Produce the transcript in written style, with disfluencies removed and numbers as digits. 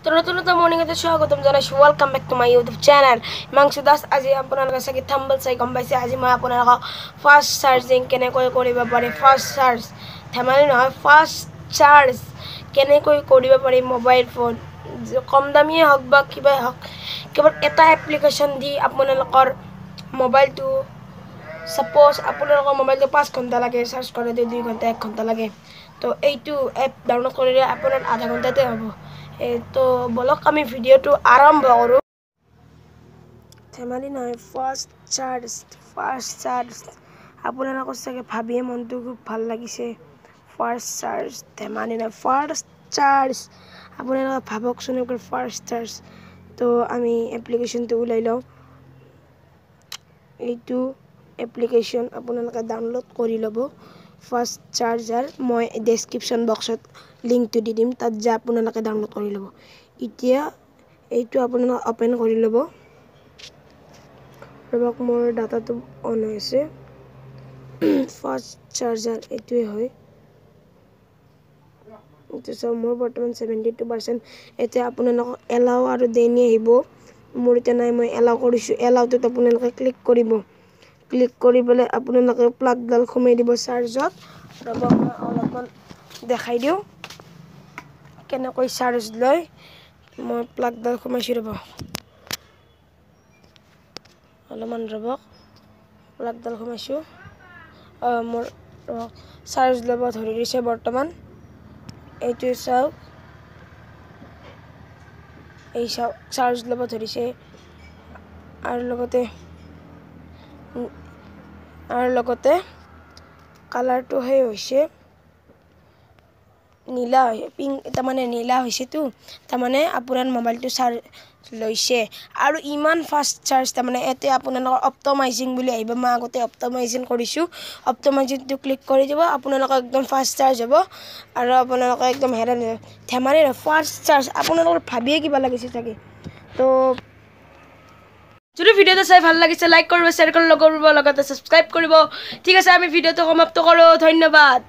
তো নতুন এটা মৰ্ণিঙতে স্বাগতম জনাইছোঁ। Welcome back to my YouTube channel Himanshu Das. আজি আপোনালোকে চাগে থাম্বনেইল চাই গম পাইছে, আজি মই আপোনালোকক ফাষ্ট চাৰ্জিং কেনেকৈ কৰিব পাৰি, ফাষ্ট চাৰ্জ ধেমালি নহয়, ফাষ্ট চাৰ্জ কেনেকৈ কৰিব পাৰি মোবাইল ফোন কম দামীয়ে হওক বা কিবাই হওক, কেৱল এটা এপ্লিকেশ্যন দি আপোনালোকৰ মোবাইলটো, ছাপ'জ আপোনালোকৰ মোবাইলটো 5 ঘণ্টা লাগে চাৰ্জ কৰোঁতে, 2 ঘণ্টা 1 ঘণ্টা লাগে, তো এইটো এপ ডাউনলোড কৰিলে আপোনাৰ আধা ঘণ্টাতে হ'ব। তো বলক আমি ভিডিঅ'টো আৰম্ভ কৰোঁ। ধেমালি নহয়, ফাষ্ট চাৰ্জ, ফাষ্ট চাৰ্জ। আপোনালোকৰ চাগে ভাবিয়ে মনটো খুব ভাল লাগিছে। ফাষ্ট চাৰ্জ ধেমালি নহয়, ফাষ্ট চাৰ্জ। আপোনালোকে ভাবকচোন একবাৰ, ফাষ্ট চাৰ্জ। তো আমি এপ্লিকেশ্যনটো ওলাই লওঁ। এইটো এপ্লিকেশ্যন আপোনালোকে ডাউনলোড কৰি ল'ব, ফাষ্ট চাৰ্জাৰ। মই ডেছক্ৰিপশ্যন বক্সত লিংকটো দি দিম, তাত যা আপোনালোকে ডাউনলোড কৰি ল'ব। এতিয়া এইটো আপোনালোকে অ'পেন কৰি ল'ব। ৰ'বক, মোৰ ডাটাটো অন হৈ আছে। ফাষ্ট চাৰ্জাৰ এইটোৱে হয়। এইটো চাওক, মোৰ বৰ্তমান 72%। এতিয়া আপোনালোকক এলাও আৰু দেনি আহিব। মোৰ এতিয়া নাই, মই এলাও কৰিছোঁ। এলাওটোত আপোনালোকে ক্লিক কৰিব। ক্লিক কৰি পেলাই আপোনালোকে প্লাগডাল সোমাই দিব চাৰ্জত। ৰ'ব, মই অলপমান দেখাই দিওঁ কেনেকৈ চাৰ্জ লয়। মই প্লাগডাল সোমাইছোঁ, ৰ'ব অলপমান ৰ'ব, প্লাগডাল সোমাইছোঁ। মোৰ চাৰ্জ ল'ব ধৰি দিছে বৰ্তমান। এইটো চাওক, এই চাওক চাৰ্জ ল'ব ধৰিছে। আৰু লগতে কালাৰটো সেই হৈছে নীলা, পিংক, তাৰমানে নীলা হৈছেতো, তাৰমানে আপোনাৰ মোবাইলটো চাৰ্জ লৈছে। আৰু ইমান ফাষ্ট চাৰ্জ, তাৰমানে ইয়াতে আপোনালোকৰ অপ্টমাইজিং বুলি আহিব। মই আগতে অপ্টমাইজিং কৰিছোঁ। অপ্টমাইজিংটো ক্লিক কৰি দিব, আপোনালোকৰ একদম ফাষ্ট চাৰ্জ হ'ব আৰু আপোনালোকে একদম হেৰাণ, ধেমালি ফাষ্ট চাৰ্জ। আপোনালোকৰ ভাবিয়ে কিবা লাগিছে চাগে। তো যদি ভিডিঅ'টো চাই ভাল লাগিছে, লাইক কৰিব, শ্বেয়াৰ কৰিব, লগতে ছাবস্ক্ৰাইব কৰিব। ঠিক আছে, আমি ভিডিঅ'টো সমাপ্ত কৰোঁ। ধন্যবাদ।